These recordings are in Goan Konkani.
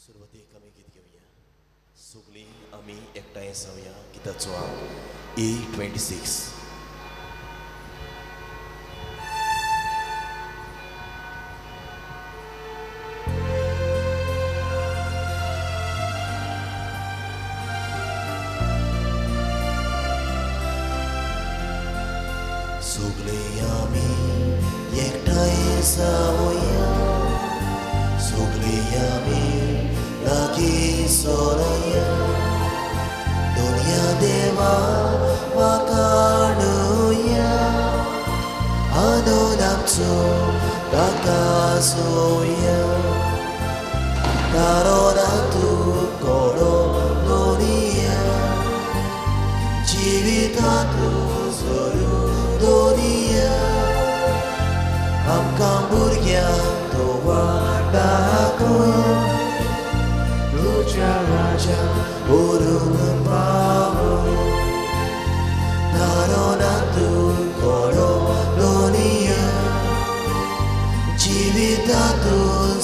सुरवातेक आमी गीत घेवया. सगळीं आमी एकठांय जावया गिताचो आंक A26. सगळीं आमी एकठांय जावया, सगळीं आमी लागीं सोरया, दुनिया देवा वाकाणुया, आनंद आमचो ताका सोया, तारोनातू कोडो दुनिया, जिवितांतू जोरू दुनिया, आमकां भुरग्यांक तो वाट दाखोवया, तुज्या राज्यांत व्हरून पावया, तारोनातू कोडो दुनिया, जिवितांतू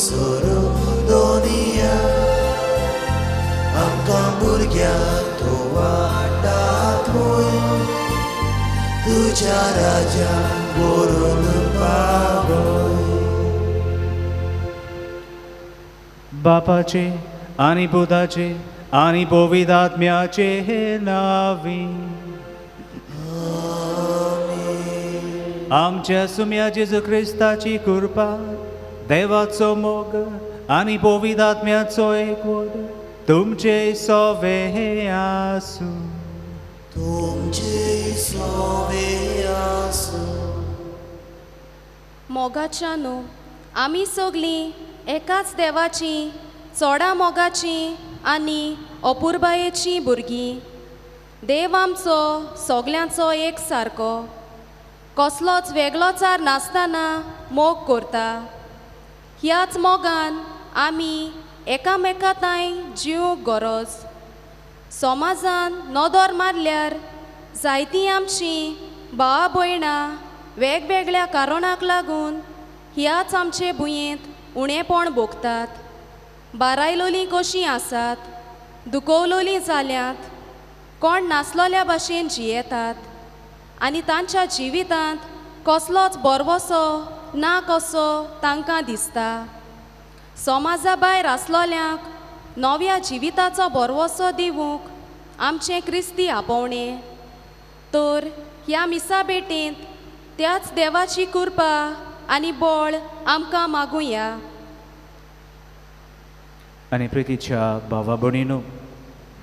जोरू दुनिया, आमकां भुरग्यांक तो वाट दाखोवया, तुज्या राज्यांत व्हरून पावया. बापाचे आनी पुताचे आनी पवित्र आत्म्याचे नावी. आमच्या सुम्या जेजू क्रिस्ताची कृपा, देवाचो मोग आनी पवित्र आत्म्याचो एकवट तुमचे सोवे आसूं. तुमचे सोवे आसूं. मोगाच्यानो, आमी सगळीं एकाच देवाची, चोडा मोगाची आनी अपुरबायेची भुरगीं. देव आमचो सगल्यांचो एक सारको, कसलोच वेगळोचार नासतना मोग करता. ह्याच मोगान आमी एकामेका तांय जिवंक गरज. समाजान नदर मारल्यार जायतीं आमचीं भावा भयणां वेगवेगळ्या कारणाक लागून ह्याच आमचे भुंयेंत उणेपण भोगतात. बारायलोलीं कशीं आसात, दुखवलोलीं जाल्यांत, कोण नासलोल्या भाशेन जियेतात आनी तांच्या जिवितांत कसलोच बरवसो ना कसो तांकां दिसता. समाजा भायर आसलोल्यांक नव्या जिविताचो बरवसो दिवंक आमचें क्रिस्ती आपोवणें. तर ह्या मिसा भेटेंत त्याच देवाची कृपा आनी बळ आमकां मागुया. आनी प्रितीच्या भावा भयणीनो,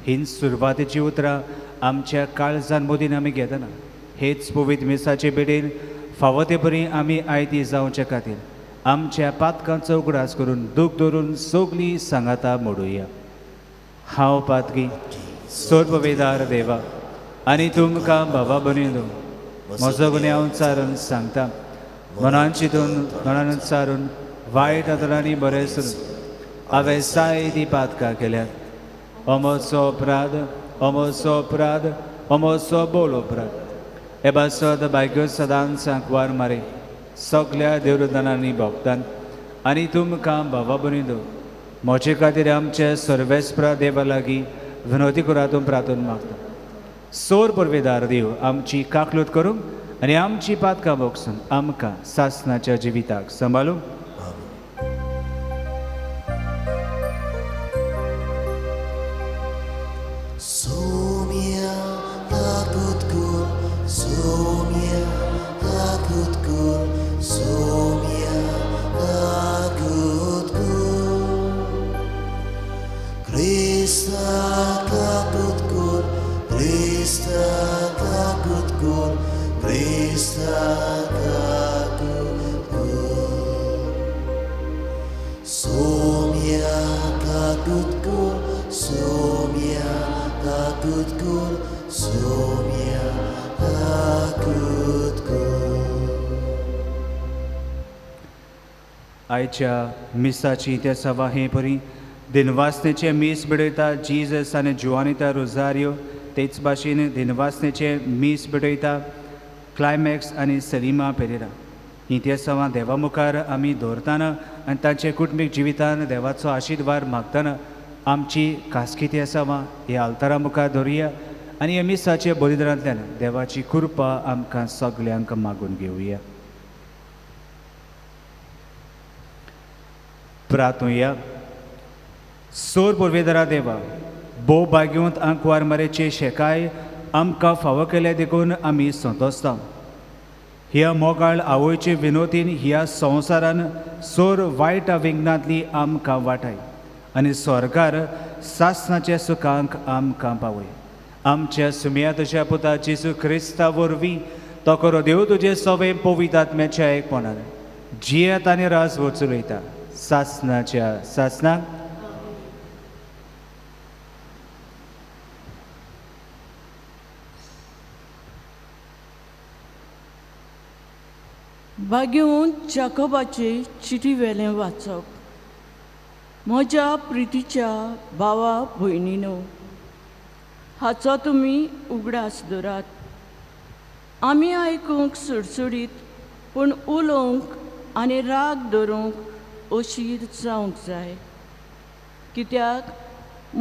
ही सुरवातेची उतरां आमच्या काळजान मदीन आमी घेतना हेच पवित्र मिसाचे भेटेन फावो ते परी आमी आयती जावचे खातीर आमच्या पातकांचो उगडास करून दूख धरून सगळीं सांगाता मोडुया. हांव पातकी सर्ववेदार देवा आनी तुमकां भावा भयणीनो म्हजो गुन्यांव चारून सांगता, मनान चिंतून मनान चारून वायट आदरांनी बरें सरून हांवें जायतीं पातकां केल्यात. अमोचो अपराध, अमोचो अपराध, अमोचो बोल अपराध. हे पासत बायक्यो सदांच सांकवार मारे सगल्या देवदानांनी भोगतान आनी तुमकां भावा भयणीनो म्हजे खातीर आमचे सर्वेस्प्रा देवा लागीं विनोदी करातून प्रार्थना मागता. सोर पुर्वेदार देव आमची काकलूत करूंक आनी आमची पातकां भोगसून आमकां सासनाच्या जिविताक सांबाळूंक. Somia takutkul, somia takutkul, somia takutkul. Krista takutkul, Krista takutkul, Krista takutkul. Somia takutkul, somia takutkul, somia takutkul. आयच्या मिसाची त्या सवा हे परी दिनवासनेचे मीस भेटयता जीजस आनी जुवानिता रोजारियो, तेच भाशेन दिनवासनेचे मीस भेटयता क्लायमॅक्स आनी सलीमा पेरेरा. हीं तेसांवां देवा मुखार आमी दवरतना आनी तांचे कुटुंबीक जिवितान देवाचो आशिर्वाद मागतना आमची खासगी तेसांवां ह्या आल्तारा मुखार दवरुया आनी ह्या मिसाचे बलिदानांतल्यान देवाची कृपा आमकां सगल्यांक मागून घेवया. प्रातुया. सोर पुर्वेदरा देवा, भोव भाग्यवंत आंकवार मरेचे शेकाय आमकां फावो केल्या देखून आमी संतोसता. ह्या मोगाळ आवयचे विनोदीन ह्या संवसारान सोर वायट विघ्नांतली आमकां वाटाय आनी स्वर्गार सासणाच्या सुखांक आमकां पावय. आमच्या सुमया तुज्या पुता जेजू क्रिस्ता वरवीं तो करो देव तुजे सवे पवित्र आत्म्याच्या एकपणान जियेत आनी राजवट चलयता सासणाच्या सासणाक. भाग्यवंत जाकोबाचे चिटी वेलें वाचप. म्हज्या प्रितीच्या भावा भयणीनो, हाचो तुमी उगडास दवरात. आमी आयकूंक सुडसुडीत पूण उलोवंक आनी राग धरूंक अशीर जावंक जाय, कित्याक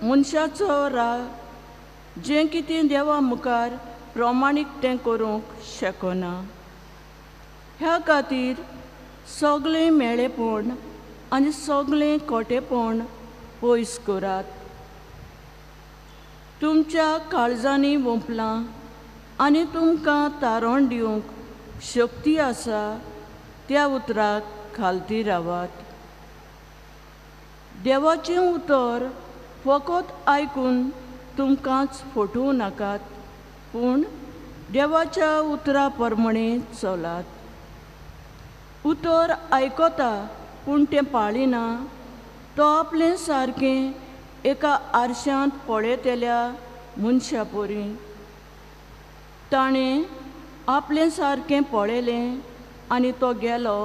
मनशाचो राग जें कितें देवा मुखार प्रमाणीक तें करूंक शकना. ह्या खातीर सगळें मेळेपण आनी सगळें खोटेपण पयस करात. तुमच्या काळजांनी वोंपलां आनी तुमकां तारण दिवंक शक्ती आसा त्या उतराक खालती रावात. देवाचें उतर फकत आयकून तुमकांच फटोवं नाकात, पूण देवाच्या उतरा प्रमाणें चलात. उतर आयकता पूण तें पाळिना तो आपलें सारकें एका आरशांत पळयतल्या मनशा परी. ताणें आपलें सारकें पळयलें आनी तो गेलो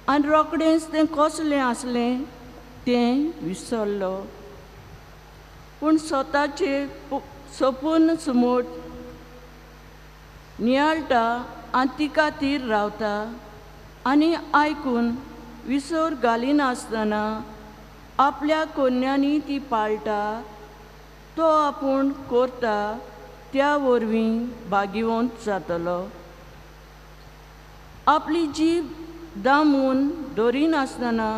आनी रोखडेंच तें कसलें आसलें तें विसरलो. पूण स्वताचे सपून सुमोट नियाळटा आनी तिका तीर रावता आनी आयकून विसर घालिनासतना आपल्या कोन्यांनी ती पाळटा, तो आपूण करता त्या वरवीं भाग्यवंत जातलो. आपली जीब दामून दवरिनासतना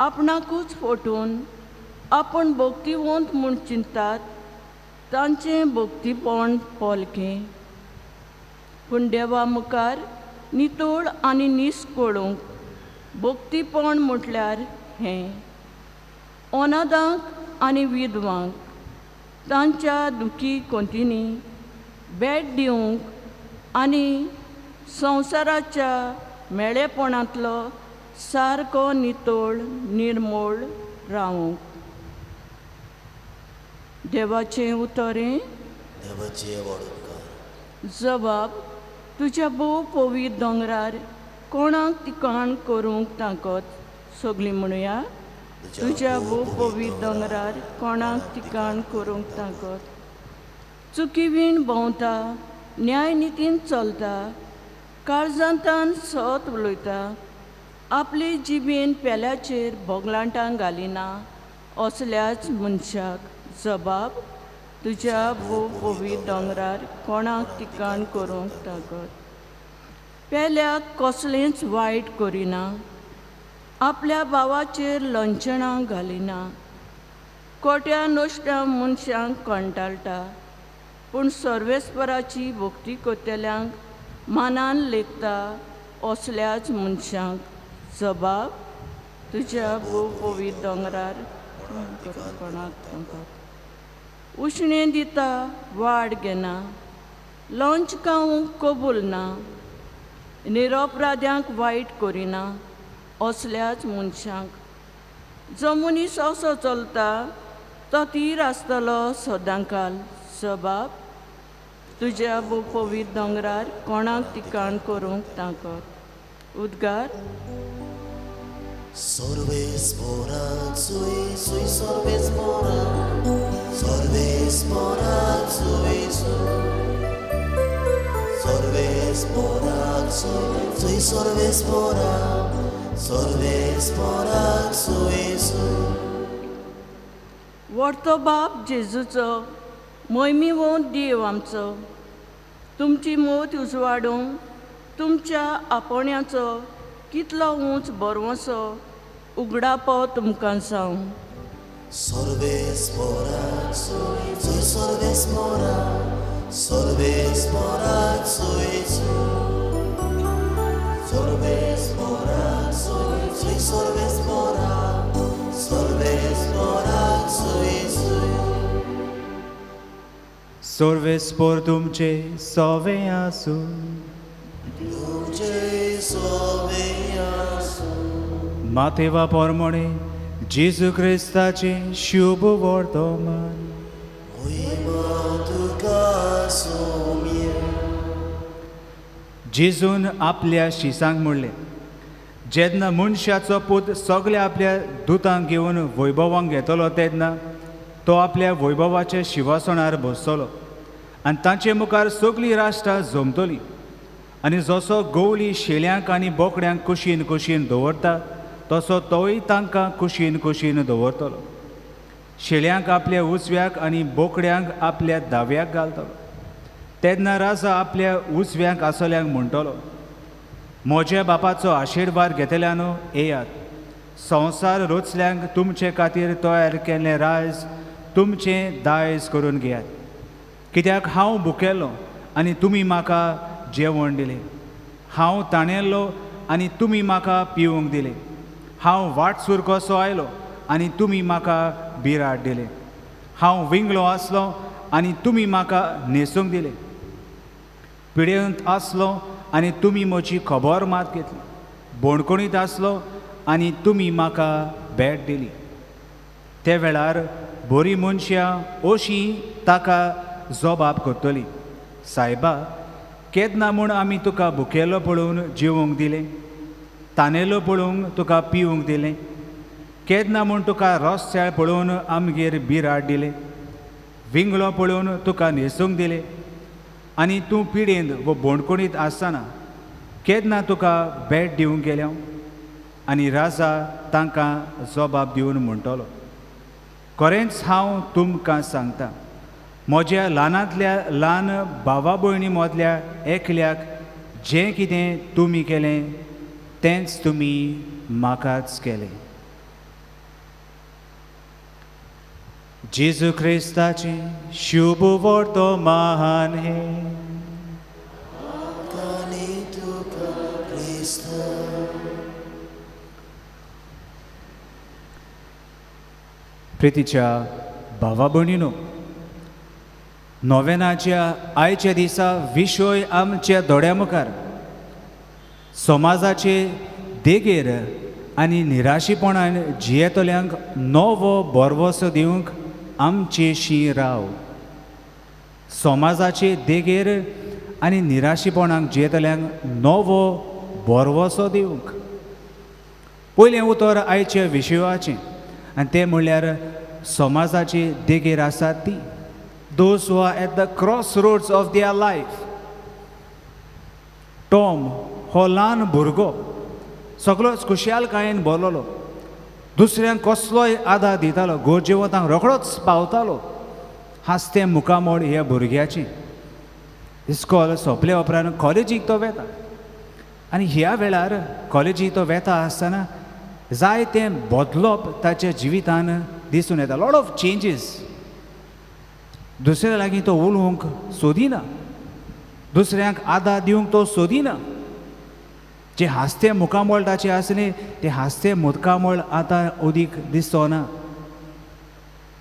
आपणाकूच फटोवन आपूण भक्तिवंत म्हूण चिंतात तांचें भक्तीपण पोलकें. पूण देवा मुखार नितळ आनी नीस कळूंक भक्तीपण म्हटल्यार हें अनाथांक आनी विधवांक तांच्या दुखी कोंतींनी भेट दिवंक आनी संवसाराच्या मेळेपणांतलो सारको नितळ निर्मोळ रावूंक. देवाचें उतरें. जबाब तुज्या भोव पवित्र दोंगरार कोणाक तिकाण करूंक ताकत. सगळीं म्हणुया, तुज्या भोव पवित्र दोंगरार कोणाक तिकाण करूंक ताकत. चुकीवीण भोंवता, न्यायनितीन चलता, काळजांतान सत उलयता, आपली जिबेन पेल्याचेर भोगलांटां घालिना असल्याच मनशाक जबाब तुज्या भोव पवित्र दोंगरार कोणाक तिकाण करूंक ताकत. पेल्याक कसलेंच वायट करिना, आपल्या भावाचेर लंचणां घालिना, कोट्या नश्ट्या मनशांक कंटाळटा, पूण सर्वेस्पराची भक्ती करतल्यांक मानान लेखता असल्याच मनशांक जबाब तुज्या भोव पवित्र दोंगरार कोणाक ताकत. उश्णें दिता वाड घेना, लंच खावंक कबूल ना, निरपराध्यांक वायट करिना असल्याच मनशांक. जो मनीस असो चलता तो तीर आसतलो सदांकाल. जबाब तुज्या भोव पवित्र दोंगरार कोणाक तिकाण करूंक ताकत. उद्गार. Sorves सर्वेस्पोराक सुय सुय सर्वेस्पोरा सर्वेस्पोराक सुय सुय. व्हडतो बाप जेजूचो मोहिमी देव आमचो तुमची मोत उजवाडूंक तुमच्या आपोवण्याचो कितलो उंच बरवसो उगडापो तुमकां जावं. सर्वेस्पोराक सुय सुय सर्वेस्पोरा सर्वेस्पोराक सुय सुय सर्वेस्पोराक सुय सुय सर्वेस्पोरा सर्वेस्पोराक सुय सुय. सर्वेस्पोर तुमचे सोवे आसूं. तुमचे सोवे आसूं. मातेवा पोरमोणे जेजू क्रिस्ताचें शुभ वर्तमान. मोहिमा तुका सोम्या. जेजून आपल्या शिसांक म्हणलें, जेन्ना मनशाचो पूत सगल्या आपल्या दुतांक घेवन वैभवांक घेतलो तेन्ना तो आपल्या वैभवाच्या शिवासणार बसतलो आनी तांचे मुखार सगळीं राष्ट्रां जमतलीं. आनी जसो गवळी शेळ्यांक आनी बोकड्यांक कुशीन कुशीन दवरता तसो तोय तांकां कुशीन कुशीन दवरतलो. शेळ्यांक आपल्या उजव्याक आनी बोकड्यांक आपल्या दाव्याक घालतलो. तेन्ना राजा आपल्या उजव्यांक आसल्यांक म्हणटलो, म्हज्या बापाचो आशिर्वाद घेतल्यानो येयात, संवसार रचल्यांक तुमचे खातीर तयार केल्लें रायज तुमचें दायज करून घेयात. कित्याक हांव भुकेल्लो आनी तुमी म्हाका जेवण दिलें, हांव ताणेल्लो आनी तुमी म्हाका पिवंक दिलें, हांव वाटसूर कसो आयलो आनी तुमी म्हाका बिराड दिलें, हांव विंगलो आसलो आनी तुमी म्हाका न्हेसूंक दिलें, पिडेंत आसलो आनी तुमी म्हजी खबर मात घेतली, बोणकोणीत आसलो आनी तुमी म्हाका भेट दिली. ते वेळार बरीं मनशां अशीं ताका जबाब करतली, सायबा केन्ना म्हूण आमी तुका भुकेलो पळोवन जेवंक दिलें, तानेलो पळोवंक तुका पिवंक दिलें, केन्ना म्हूण तुका रस्त्यार पळोवन आमगेर बिराड दिलें, विंगलो पळोवन तुका न्हेसूंक दिलें आनी तूं पिडेंत वो बोणकोणीत आसतना केन्ना तुका भेट दिवंक गेल्या? आनी राजा तांकां जबाब दिवन म्हणटलो, खरेंच हांव तुमकां सांगता, म्हज्या ल्हानांतल्या ल्हान भावा भयणी मदल्या एकल्याक जें कितें तुमी केलें तेंच तुमी म्हाकाच केलें. जेजू क्रिस्ताचें शुभ वर्तमान हें. प्रितीच्या भावा भयणीनो, नोवेनाच्या आयच्या दिसा विशय आमच्या दोळ्या मुखार समाजाचे देगेर आनी निराशीपणान जियेतल्यांक नवो भरवसो दिवंक आमचे शी राव. समाजाचे देगेर आनी निराशीपणाक जियेतल्यांक नवो भरवसो दिवंक. पयलें उतर आयच्या विशयाचें आनी तें म्हणल्यार समाजाचे देगेर आसात ती those who are at the crossroads of their life. Tom हो ल्हान भुरगो सगळोच खुशालकायेन भरलेलो, दुसऱ्यांक कसलोय आदार दितालो, गरजेवंतांक रोखडोच पावतालो. हांसतें मुखामळ ह्या भुरग्याचें. इस्कॉल सोंपले उपरांत कॉलेजीक तो वेता आनी ह्या वेळार कॉलेजीक तो वेता आसतना जायतें बदलप ताच्या जिवितान दिसून येता. Lot of changes. दुसऱ्या लागीं तो उलोवंक सोदिना, दुसऱ्यांक आदार दिवंक तो सोदिना. जें हांसतें मुखामळ ताचें आसलें तें हांसतें मुखामळ आतां अदीक दिसचो ना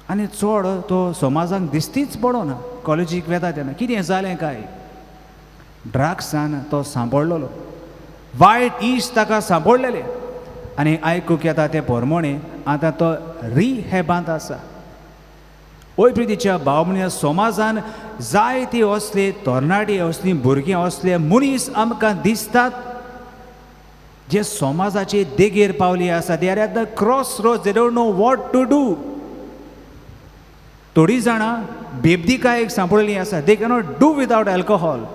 आनी चड तो समाजाक दिसतीच पडना. कॉलेजीक वेता तेन्ना कितें जालें काय, ड्रग्सान तो सांपडलेलो, वायट इश्ट ताका सांपडलेले आनी आयकूंक येता तें पोरमोणें आतां तो रिहॅबांत आसा. ओय प्रितीच्या भाव भयणीं, समाजान जायती असले तरणाटी, असलीं भुरगीं, असले मनीस आमकां दिसतात जे समाजाचे देगेर पावली आसा. They are at the cross road, they don't know what to do. थोडीं जाणां बेबदीकायेक सांपडलेलीं आसा, they cannot do without alcohol.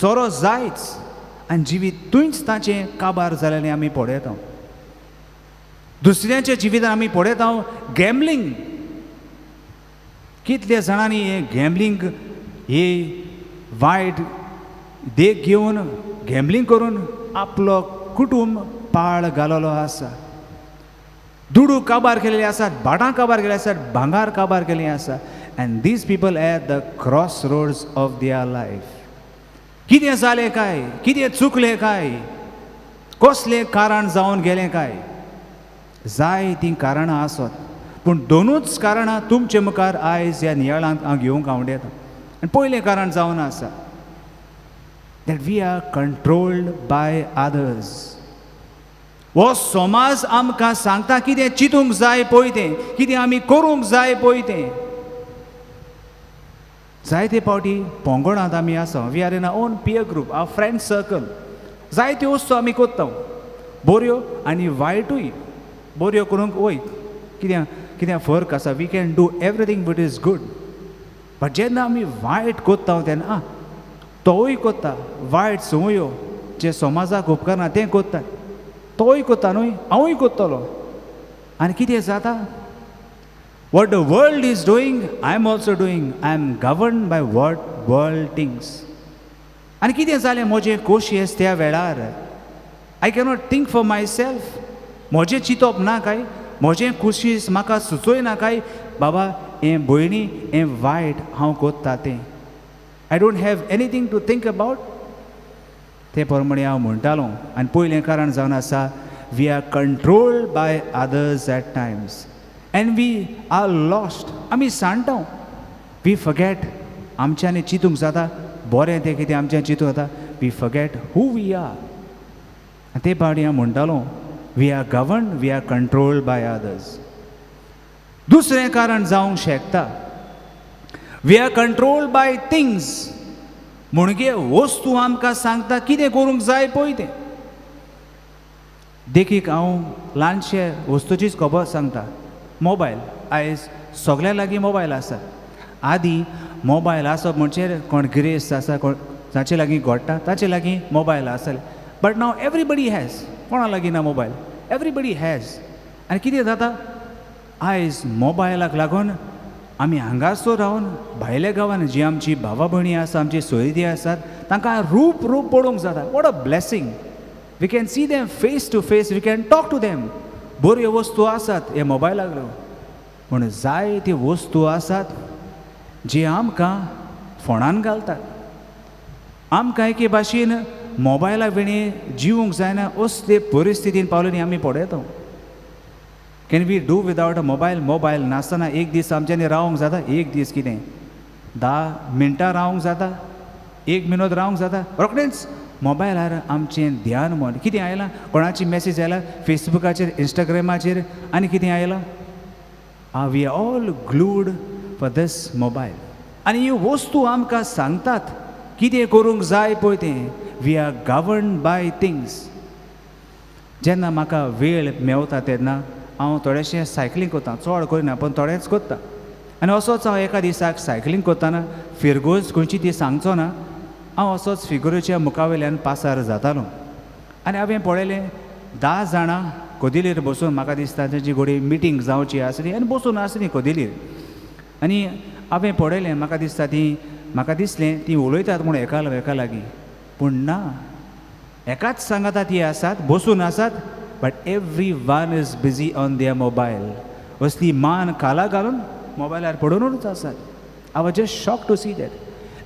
सोरो जायच आनी जिवीत थंयच ताचें काबार जाल्लें आमी पळयता. दुसऱ्यांच्या जिवितान आमी पळयता गॅमलींग. कितल्या जाणांनी हें गॅमलींग ही वायट देख घेवन गॅमलींग करून आपलो कुटूंब पाळ घाललो आसा. दुडू काबार केलेले आसात, भाटां काबार केले आसात, भांगार काबार केल्ली आसा. And these people at the cross roads of their life. कितें जालें काय, कितें चुकलें काय, कसलें कारण जावन गेलें काय, जाय तीं कारणां आसत, पूण दोनूच कारणां तुमचे मुखार आयज ह्या नियाळांत हांव घेवंक आवडटा. आनी पयलें कारण जावन आसा that we are controlled by others. हो समाज आमकां सांगता कितें चिंतूंक जाय पळय तें, कितें आमी करूंक जाय पळय तें. जायते फावटी पंगडांत आमी आसा, we are in our own peer group, our friend circle. जायत्यो वस्तू आमी करता, बऱ्यो आनी वायटूय. बऱ्यो करूंक वय कित्याक कित्याक फरक आसा, we can do everything but is good. But जेन्ना आमी वायट करता तेन्ना तोवूय करता वायट संवयो जे समाजाक उपकारना तें करता, तोय करता न्हय, हांवूय करतलो. आनी कितें जाता, what the world is doing I am also doing, I am governed by what world thinks. आनी कितें जालें म्हजें कोशियस त्या वेळार, I cannot think for myself. म्हजें चिंतप ना काय, म्हजें कोशियस म्हाका सुचयना काय, बाबा हें भयणी हें वायट हांव करता तें, I don't have anything to think about. ते प्रमाणे हांव म्हणटालो. आनी पयलें कारण जावन आसा, we are controlled by others at times and we are lost. आमी सांडटा, we forget. आमच्यांनी चिंतूंक जाता बरें तें कितें आमच्यान चिंतूंक जाता, we forget who we are. आनी ते फावटी हांव म्हणटालो, we are governed, we are controlled by others. दुसरें कारण जावंक शकता, we are controlled by things. म्हणजे वस्तू आमकां सांगता कितें करूंक जाय पळय तें. देखीक हांव ल्हानशे वस्तूचीच खबर सांगता, मोबायल. आयज सगळ्यां लागीं मोबायल आसा. आदीं मोबायल आसप म्हणजे कोण गिरेस्त आसा, कोण जाचे लागीं घडटा ताचे लागीं मोबायल आसले. बट नाव एवरीबडी हॅज, कोणा लागीं ना मोबायल, एवरीबडी हॅज. आनी कितें जाता आयज मोबायलाक लागून आमी हांगासर रावन भायल्या गांवान जी आमची भावा भयणी आसा, आमची सोयरी आसात, तांकां रूप रूप पळोवंक जाता. What a blessing, we can see them face to face, we can talk to them. बऱ्यो वस्तू आसात हे मोबायलाक लागून, पूण जायत्यो वस्तू आसात जी आमकां फोणान घालतात. आमकां एके भाशेन मोबायला विणे जिवूंक जायना असले परिस्थितीन पावले आमी पळयता. Can we do without a mobile? Mobile नासतना एक दीस आमच्यांनी रावंक जाता, एक दीस कितें 10 मिनटां रावंक जाता, 1 मिनट रावंक जाता, रोखडेंच मोबायलार आमचें ध्यान मन कितें आयलां, कोणाची मॅसेज आयला फेसबुकाचेर, इंस्टाग्रामाचेर, आनी कितें आयलां. We are all glued for this mobile. आनी ह्यो वस्तू आमकां सांगतात कितें करूंक जाय पळय तें. We are governed by things. जेन्ना म्हाका वेळ मेवता तेन्ना हांव थोडेशें सायकलींग करता, चड करिना पूण थोडेंच करता. आनी असोच हांव एका दिसाक सायकलींग करतना फिरगोज खंयची ती सांगचो ना, हांव असोच फिगुरेच्या मुखावयल्यान पासार जातालो आनी हांवें पळयलें 10 जाणां कदेलीर बसून, म्हाका दिसता तांची घोडी मिटींग जावची आसली आनी बसून आसली कदेलीर. आनी हांवें पळयलें, म्हाका दिसता ती, म्हाका दिसलें ती उलयतात म्हूण एका एका लागीं, पूण ना, एकाच सांगाता ती आसात, बसून आसात, but every one is busy on their mobile. असली मान खाला घालून मोबायलार पडूनच आसात. I was just shocked to see that.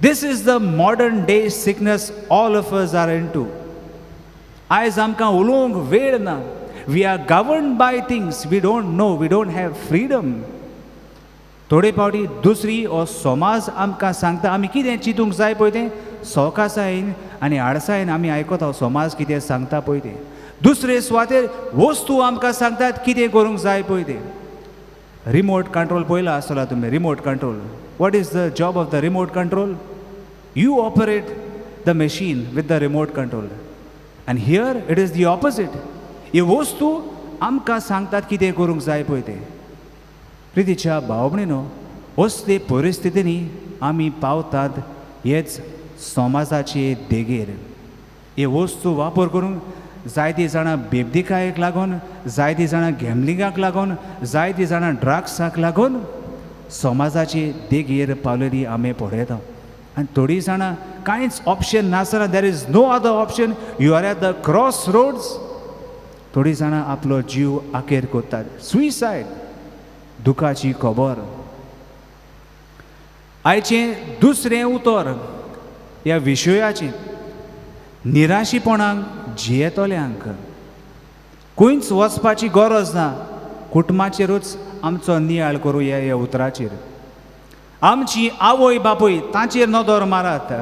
This is the modern day sickness all of us are into. आयज आमकां उलोवंक वेळ ना. We are governed by things, we don't know, we don't have freedom. थोडे फावटी दुसरी हो समाज आमकां सांगता आमी कितें चिंतूंक जाय पळय तें, सवकासायेन आनी आडसायेन आमी आयकता समाज कितें सांगता पळय तें. दुसरे सुवातेर वस्तू आमकां सांगतात कितें करूंक जाय पळय तें. रिमोट कंट्रोल पळयला आसतलो तुमी, remote control. What is the job of the remote control? You operate the machine with the remote control. And here it is the opposite. ही वस्तू आमकां सांगतात कितें करूंक जाय पळय तें. प्रितीच्या भाव भयणीनो, असले परिस्थितींनी आमी पावतात हेच समाजाचे देगेर. हे वस्तू वापर करून जायतीं जाणां बेबदिकायेक लागून, जायतीं जाणां गॅमलिंगाक लागून, जायतीं जाणां ड्रग्साक लागून समाजाचे देगेर पावलेली आमी पळयता. आनी थोडीं जाणां कांयच ऑप्शन नासतना, there is no other option, you are at the cross roads, थोडीं जाणां आपलो जीव आखेर करतात, सुसायड. दुखाची खबर. आयचें दुसरें उतर ह्या विशयाचें, निराशीपणाक जियेतल्यांक खंयच वचपाची गरज ना, कुटुंबाचेरूच आमचो नियाळ करुया ह्या उतराचेर. आमची आवय बापूय तांचेर नदर मारात.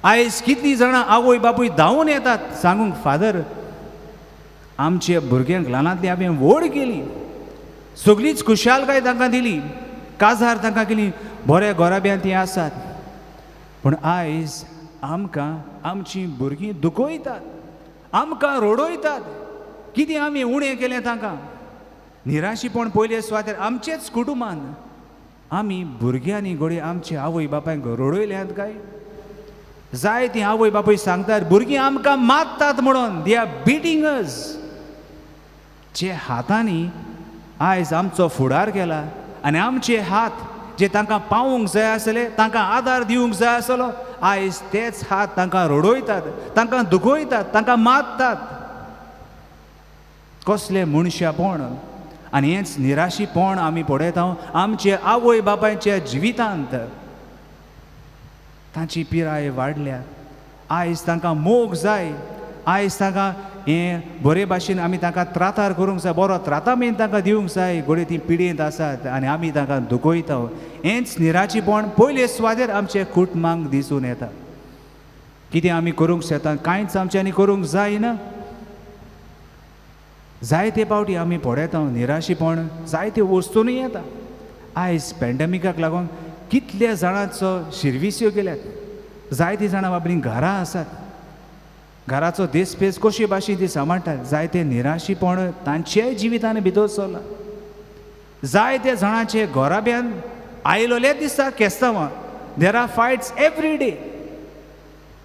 आयज कितलीं जाणां आवय बापूय धांवून येतात सांगूंक, फादर आमच्या भुरग्यांक ल्हानांतली हांवें व्हड केली, सगळीच खुशालकाय तांकां दिली, काजार तांकां केली, बऱ्या घराब्यांत तीं आसात, पूण आयज आमकां आमचीं भुरगीं दुखयतात, आमकां रडयतात. कितें आमी उणें केलें तांकां? निराशीपण पयले सुवातेर आमचेच कुटुंबान आमी भुरग्यांनी घडये आमचे आवय बापायक रडयल्यात काय? जाय तीं आवय बापूय सांगतात भुरगीं आमकां मारतात म्हणून, they are beating अस. जे हातांनी आयज आमचो फुडार केला आनी आमचे हात जे तांकां पावूंक जाय आसले, तांकां आदार दिवंक जाय आसलो, आयज तेच हात तांकां रडयतात, तांकां दुखयतात, तांकां मारतात. कसलें मनशापण आनी हेंच निराशीपण आमी पळयता आमचे आवय बापायच्या जिवितांत. तांची पिराय वाडल्या, आयज तांकां मोग जाय, आयज तांकां हें बरे भाशेन आमी तांकां त्रातार करूंक जाय, बरो त्रातामेन तांकां दिवंक जाय. घडये ती पिडेंत आसात आनी आमी तांकां दुखयता. हेंच निराशीपण पयले सुवातेर आमच्या कुटुंबांक दिसून येता. कितें आमी करूंक शकता? कांयच आमच्यांनी करूंक जायना. जायते पावटी आमी पळयता निराशीपण जायते वस्तूंनी येता. आयज पॅन्डेमिकाक लागून कितल्या जाणांचो शिर्विस्यो केल्यात, जायतीं जाणां आपलीं घरां आसात, घराचो देसपेस कशे भाशेन ती सांबाळटात. जायते निराशीपण तांच्याय जिवितान भितर सरलां. जायते जाणांचे घराब्यान आयलोले दिसता केस्तांवां, there are fights every day.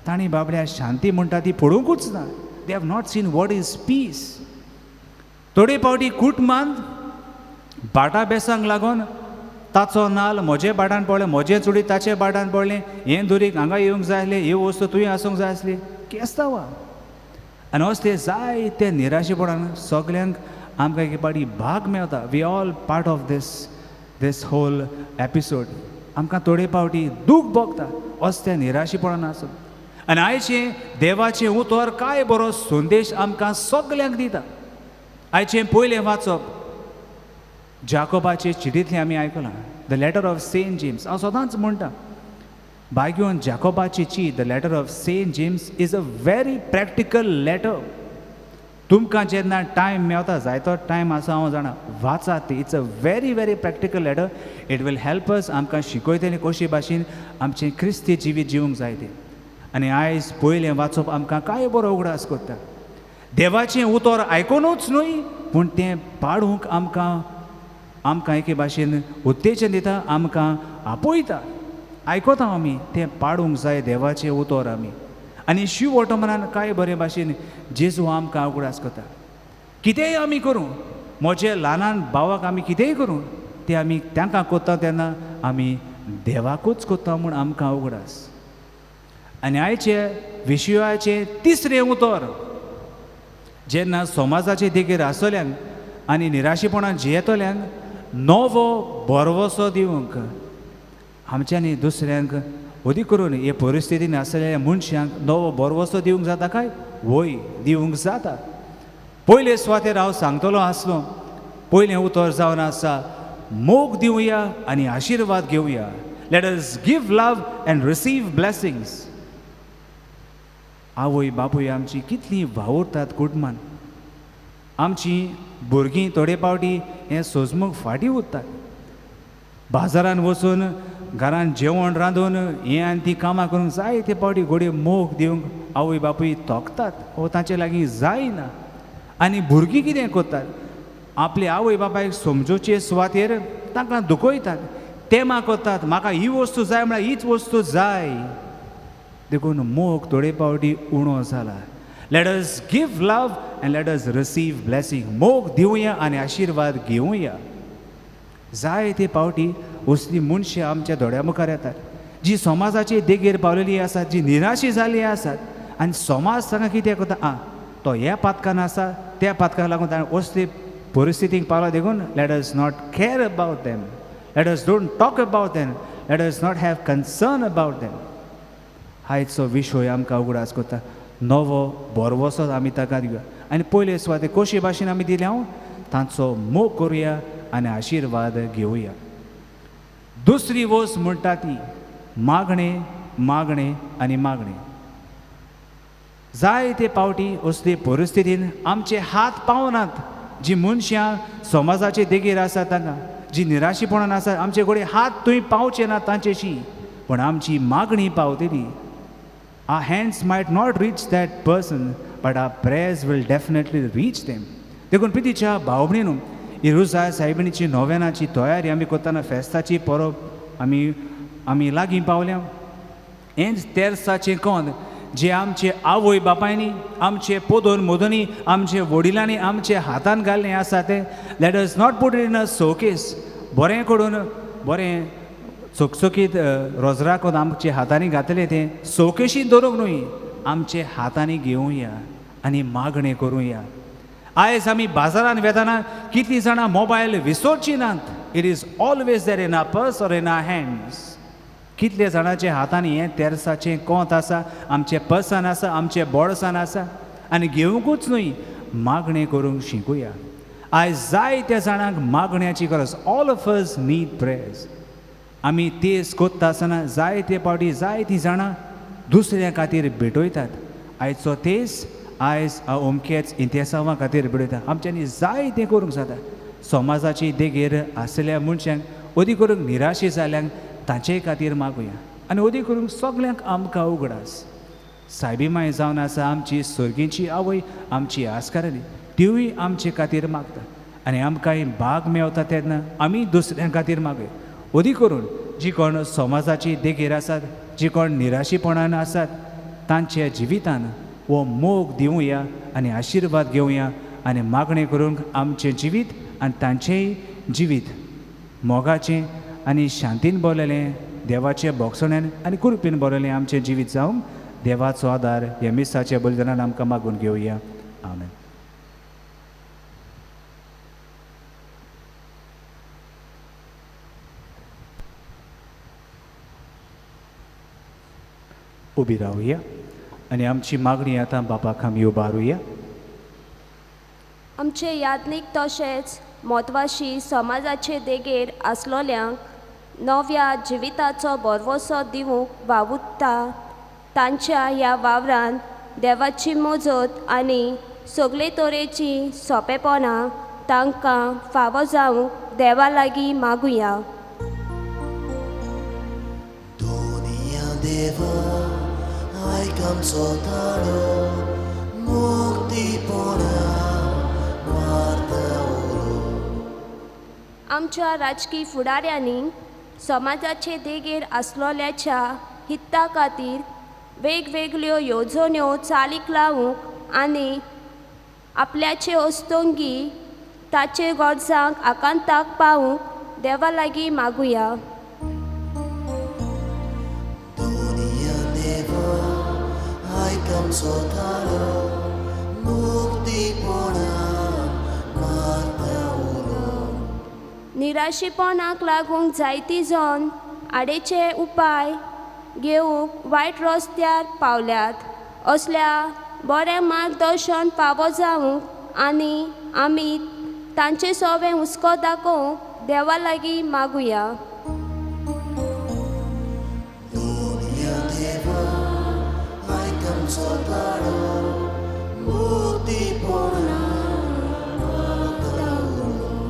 तांणी बाबड्या शांती म्हणटा ती पळोवंकूच ना. They have not seen what is peace. थोडे पावटी कुटुंबांत भाटा बेसांक लागून ताचो नाल म्हजे भाटान पडलें, म्हजें चुडी ताचे भाटान पडलें, हें दुरीक हांगा येवंक जाय आसलें, ही वस्तू तुवें आसूंक जाय आसली, केस्तांवां. आनी असले जायते निराशेपणान सगल्यांक आमकां एक पाटी भाग मेळटा. We all part of this whole episode. आमकां थोडे पावटी दूख भोगता असल्या निराशेपणान आसून. आनी आयचें देवाचें उतर काय बरो संदेश आमकां सगल्यांक दिता. आयचें पयलें वाचप जाकोबाचे चिटींतलें आमी आयकलां, the letter of Saint James. हांव सदांच म्हणटा, भाग्योन जाकोबाची चीट, the letter of Saint James is a very practical letter. तुमकां जेन्ना टायम मेवता, जायतो टायम आसा हांव जाणा, वाचात ती. It's a very very practical letter. It will help us. आमकां शिकयतलें कशे भाशेन आमचें क्रिस्ती जिवीत जिवंक जाय तें. आनी आयज पयलें वाचप आमकां कांय बरो उगडास करता. देवाचें उतर आयकुनूच न्हय, पूण तें पाडूंक आमकां आमकां एके भाशेन उत्तेजन दिता, आमकां आपयता. आयकता आमी तें पाडूंक जाय देवाचें उतर आमी. आनी शिव ऑटोमनान कांय बरे भाशेन जेजू आमकां उगडास करता, कितेंय आमी करूं, म्हजे ल्हानान भावाक आमी कितेंय करूं, तें आमी तांकां करता तेन्ना आमी देवाकूच करता म्हूण आमकां उगडास. आनी आयचे विशयाचें तिसरें उतर, जेन्ना समाजाचे देगेर आसतल्यांक आनी निराशेपणान जियेतल्यांक नवो भरवसो दिवंक आमच्यांनी दुसऱ्यांक अदीक करून हे परिस्थितीन आसलेल्या मनशांक नवो भरवसो दिवंक जाता काय? वय, दिवंक जाता. पयले सुवातेर हांव सांगतलो आसलो, पयलें उतर जावन आसा, मोग दिवया आनी आशिर्वाद घेवया. Let us give love and receive blessings. आवय बापूय आमची कितली वावुरतात कुटुंबान. आमची भुरगीं थोडे पावटी हें सोजमूंक फाटीं उरतात. बाजारान वचून घरान जेवण रांदून हें आनी ती कामां करूंक जायते पावटी घडये मोग दिवंक आवय बापूय थकतात वो तांचे लागीं जायना. आनी भुरगीं कितें करतात, आपले आवय बापायक समजोवचे सुवातेर तांकां दुखयतात, तेमा करतात, म्हाका ही वस्तू जाय म्हळ्यार हीच वस्तू जाय. देखून मोग थोडे पावटी उणो जाला. Let us give love and let us receive blessing. मोग दिवया आनी आशिर्वाद घेवया. जायते पावटी असली मनशां आमच्या दोळ्या मुखार येतात जी समाजाचे देगेर पावलेली आसात, जी निराशी जाल्ली आसात. आनी समाज तांकां कितें करता, आं तो ह्या पातकान आसा त्या पातकाक लागून ताणें असले परिस्थितीक पावला, देखून let us not care about them, let us don't talk about them, let us not have concern about them. आयचो विशय आमकां उगडास करता. नवो भरवसो आमी ताका दिवया आनी पयले सुवाते कशे भाशेन आमी दिल्या तांचो मोग करुया आनी आशिर्वाद घेवया. दुसरी वस्त म्हणटा ती मागणें, मागणें आनी मागणें. जायते पावटी असले परिस्थितीन आमचे हात पावनात. जी मनशां समाजाचे देगेर आसात तांकां जी निराशीपणान आसात, आमचे कडेन हात थंय पावचे ना तांचेशी, पूण आमची मागणी पावतली. Our hands might not reach that person, but our prayers will definitely reach them. देखून प्रितीच्या भाव भयणींनो, ही रोजार सायबिणीची नोवेनाची तयारी आमी करतना फेस्ताची परब आमी लागीं पावल्या. हेंच तेर्साचें कोंद जे आमचे आवय बापायनी, आमचे पोदोन मोदोनी, आमचे वडिलांनी आमचे हातान घाल्लें आसा तें let us not put it in a showcase. बरें करून बरें चकचकीत रोजराक आमच्या हातांनी घातलें तें शोकेशीन दवरूंक न्हय, आमचे हातांनी घेवया आनी मागणें करुया. आयज आमी बाजारान वेतना कितलीं जाणां मोबायल विसरचीं नात. It is always there in our purse or in our hands. कितले जाणांच्या हातांनी हें तेर्साचें कोंत आसा, आमचें पर्सान आसा, आमचें बोळसान आसा, आनी घेवंकूच न्हय, मागणें करूंक शिकूया. आयज जायत्या जाणांक मागण्याची गरज. All of us need prayers. आमी तेज कोत्ता आसतना जायते पावटी जायतीं जाणां दुसऱ्या खातीर भेटयतात. आयचो तेज आयज अमकेच इंतेसांवा खातीर भेटयता. आमच्यांनी जायतें करूंक जाता. समाजाची देगेर आसलेल्या मनशांक, अदीक करूंक निराशे जाल्ल्यांक तांचे खातीर मागुया आनी अदीक करूंक सगल्यांक आमकां उगडास सायबी माय जावन आसा आमची सर्गीची आवय, आमची आस्कारली, तिवूय आमचे खातीर मागता आनी आमकांय भाग मेवता तेन्ना आमी दुसऱ्यां खातीर मागुया. अदीक करून जी कोण समाजाची देगेर आसात, जी कोण निराशीपणान आसात, तांच्या जिवितान हो मोग दिवया आनी आशिर्वाद घेवया आनी मागणें करूंक आमचें जिवीत आनी तांचेंय जिवीत मोगाचें आनी शांतीन भरलेलें, देवाचें बोगसण्यान आनी कृपेन भरलेलें आमचें जिवीत जावंक देवाचो आदार ह्या मिसाच्या बलिदानान आमकां मागून घेवया. आमेन. उबी रावया आनी आमची मागणी आतां बापाक आमी उबारुया. आमचे याज्ञीक तशेंच म्हत्वाशी समाजाचे देगेर आसलोल्यांक नव्या जिविताचो भरवसो दिवंक वावुरता तांच्या ह्या वावरान देवाची मजत आनी सगळे तरेची सोंपेपणां तांकां फावो जावंक देवा लागीं मागुया. दोनिया देवा आयक आमचो ताळो, मुक्तीपणा मारता उलो. आमच्या राजकी फुडाऱ्यांनी समाजाचे देगेर आसलोल्याच्या हिता खातीर वेगवेगळ्यो येवजण्यो चालीक लावंक आनी आपल्याचे अस्तंगी ताचे गरजांक आकांताक पावूंक देवा लागीं मागुया. दोनिया देवा आयक आमचो ताळो, मुक्तीपणा मारता उलो. निराशीपणाक लागूंक जायती जण आडेचे उपाय घेवंक वायट रस्त्यार पावल्यात. असल्या बरें मार्गदर्शन फावो जावंक आनी आमी तांचे सवें हुस्को दाखोवंक देवा लागीं मागुया. दोनिया देवा आयक आमचो ताळो, मुक्तीपणा मारता उलो.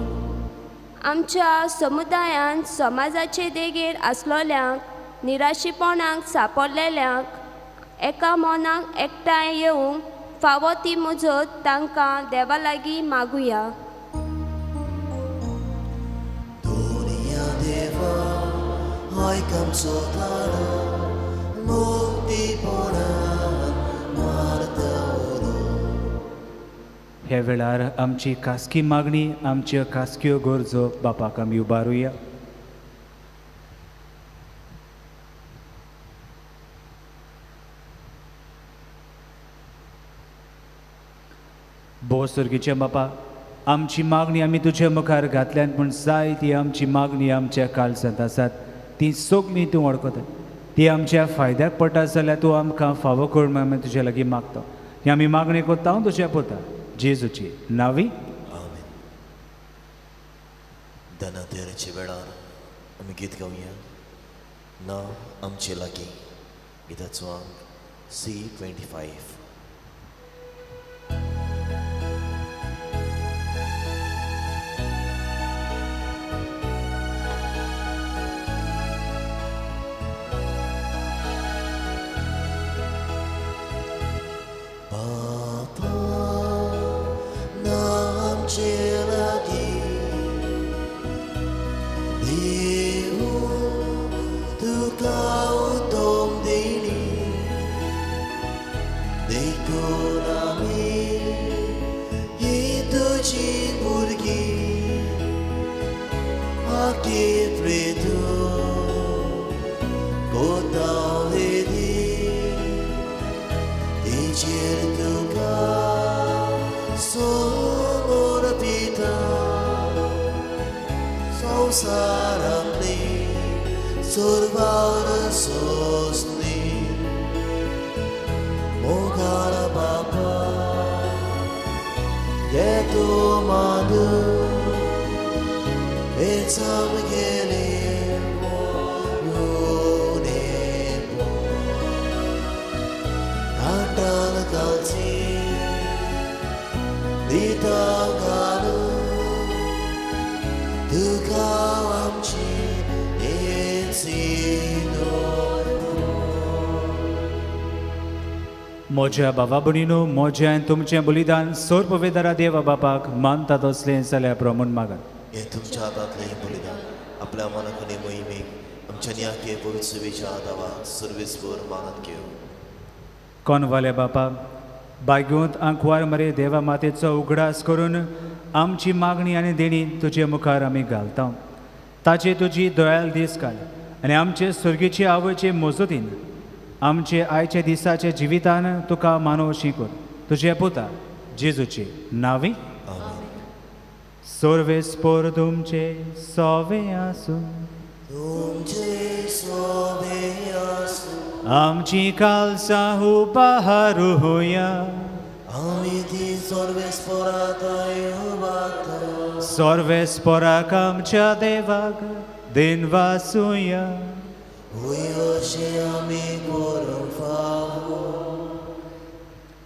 आमच्या समुदायांत समाजाचे देगेर आसलोल्यांक निराशीपणाक सापडलेल्यांक एका मनाक एकठांय येवंक फावो ती मजत तांकां देवा लागीं मागुया. दोनिया देवा आयक आमचो ताळो, मुक्तीपणा सोंपेपणान मारतलो. ह्या वेळार आमची खासगी मागणी, आमच्यो खासग्यो गरजो बापाक आमी उबारुया. भोव सर्गीचे बापा, आमची मागणी आमी तुजे मुखार घातल्यान, पूण जाय ती आमची मागणी आमच्या काळजांत आसात ती सगळीं तूं वळखता. ती आमच्या फायद्याक पडटा जाल्यार तूं आमकां फावो कर म्हूण आमी तुजे लागीं मागता. ही आमी मागणी करता हांव तुज्या पुता जेजूची नावी. आमेन. धनातेराच्या वेळार आमी गीत गावया ना आमचे लागीं. गिताचो आंक C25. बापा ना आमचे लागीं, देव तुका उत्तम देणी, देखून आमी ही तुजी भुरगीं आके प्रेतू कोतावली तेजेर तुका समर्पिता संवसारांतली सर्वार सोंसली मोगाळ बापा ये तूं मादू हेच आमगेलें कांटान घालची दिता घालू तुका आमची म्हज्या बाबा भयणीनो, म्हजें आनी तुमचें बलिदान सोरपवेदारा देवा बापाक मानता तसलें जाल्यार प्रमूण मागात. हें तुमच्या हातांतलें बलिदान आपल्या मनाक आनी मोहिमेक आमच्या न्याके पवित्र सेवेच्या आदावा सर्वेस्पर मानत घेवं. कोनवाले बापा, बायगूंत आंकवार मरे देवा मातेचो उगडास करून आमची मागणी आनी देणी तुजे मुखार आमी घालता. ताचे तुजी दयाल दीस काड आनी आमचे सर्गीचे आवयचे मजतीन आमचे आयच्या दिसाच्या जिवितान तुका मानवशी कर. तुजे पुता जेजूचे नावी. सर्वेस्पर तुमचे सोवे आसूं. तुमचे सोवे आसूं. आमची कालसां उबारुया. आमी ती सर्वेस्पराताय उबारता. सर्वेस्पराक आमच्या देवाक दिनवासुया. अशें आमी करूंक फावो.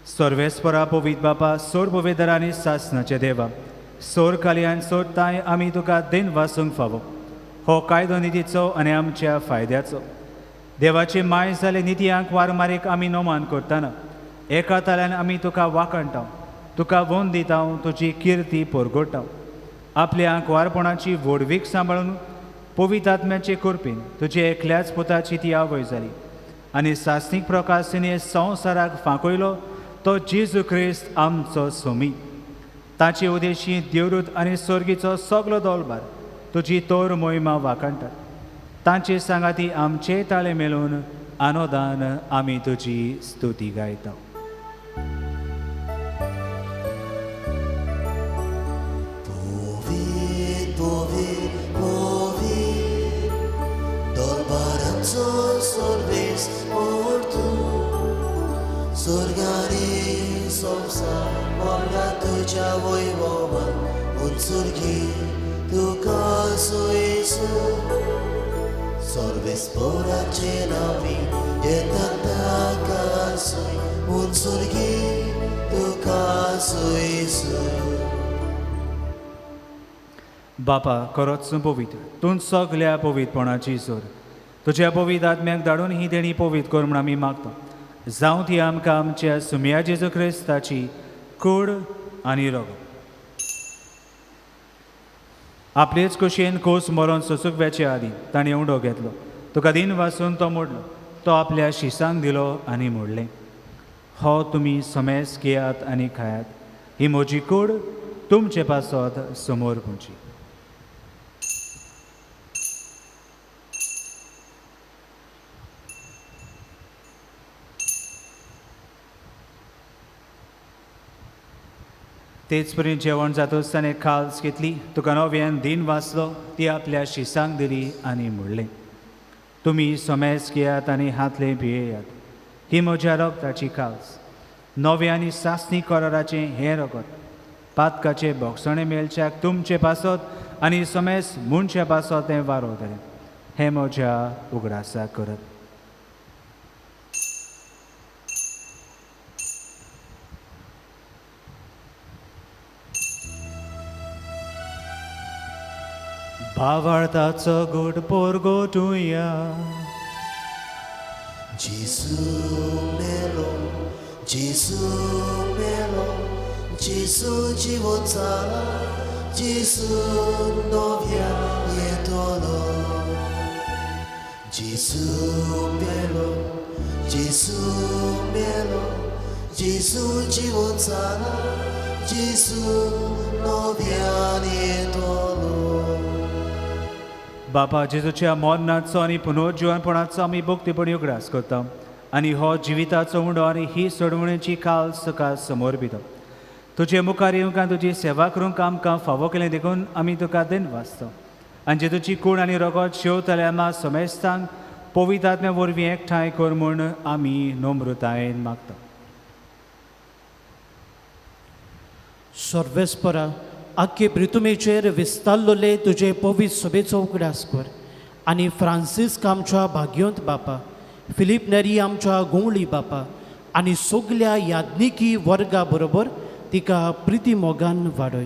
सर्वेस्परा पवित्र बापा, सोर आनी सासनाचे देवा, सोर कालयान सोर ताय आमी तुका दिनवासूंक फावो. हो कायदो नितीचो आनी आमच्या फायद्याचो. देवाची माय जाले नितयांक वारमारीक आमी नोमान करतना एका ताल्यान आमी तुका वाखाणटा, तुका वंद दिता, तुजी किर्ती परगटा. आपल्या आंकवारपणाची व्हडवीक सांबाळून पवित्र आत्म्याचे कृपेन तुजे एकल्याच पुताची ती आवय जाली आनी सासणीक प्रकाशिने संवसाराक फांकयलो तो जेजू क्रिस्त आमचो सोमी. ताचे उदेशी देवरूत आनी सर्गीचो सगलो दोलबार तुजी तोर मोहिमा वाखाणटात. तांचे सांगाती आमचे ताळे मेळून आनोदान आमी तुजी स्तुती गायता. स्वर्गारी संवसार मोगा तुज्या वैभवान उत्सर्गी तुका सोयसू सर्वेस्पराचे नांवी येता ताका सोय उत्सर्गी तुका सोयसू. बापा खरोच पवित्र, तूं सगल्या पवित्रपणाची जोर. तुज्या पवित्र आत्म्याक धाडून ही देणी पवित्र कर म्हूण आमी मागता. जावं ती आमकां आमच्या सुमया जेजू क्रिस्ताची कूड आनी रगत. आपलेच कुशेन कोस मरोन सोसूंक वेचे आदीं ताणें उंडो घेतलो, तुका दिन वासून तो मोडलो तो आपल्या शिसांक दिलो आनी म्हणलें, हो तुमी समेस घेयात आनी खायात, ही म्हजी कूड तुमचे पासत समोर पुंची. तेच परी जेवण जातच ताणें खाल्स घेतली, तुका नव्यान दिन वाचलो, ती आपल्या शिसांक दिली आनी म्हणलें, तुमी समेस घेयात आनी हातले पियेयात, ही म्हज्या रगताची खाल्स, नव्या आनी सासणी कराराचें हें रगत, पातकाचें भोगसणें मेळच्याक तुमचे पासत आनी समेस मनशा पासत तें वारोवतलें, हें म्हज्या उगडासाक करत. भावार्थाचो गोड पोरगोटुया. जेजू मेलो, जेजू मेलो, जेजू जिवंत जाला, जेजू नव्यान येतलो. जेजू मेलो, जेजू मेलो, जेजू जिवंत जाला, जेजू नव्यान येतलो. बापा, जेजूच्या मरणाचो आनी पुनर्जिवनपणाचो आमी भक्तीपणी उगडास करता आनी हो जिविताचो उंडो आनी ही सोडवणेची काल तुका समोर दिता. तुजे मुखार येवंक आनी तुजी सेवा करूंक आमकां फावो केलें देखून आमी तुका then वाचता आनी जेजूची कूड आनी रगत शेवतल्या आमा समेस्तांक पवित्र आत्म्या वरवीं एकठांय कर म्हूण आमी नम्रतायेन मागता. सर्वेस्परा, आख्खे प्रितुमेचेर विस्तारलोले तुजे पवित्र सभेचो उगडास कर आनी फ्रांसिस्क आमच्या भाग्योंत बापा, फिलीप नेरी आमच्या गोंवळी बापा आनी सगल्या याज्ञिकी वर्गा बरोबर तिका प्रिती मोगान वाडय.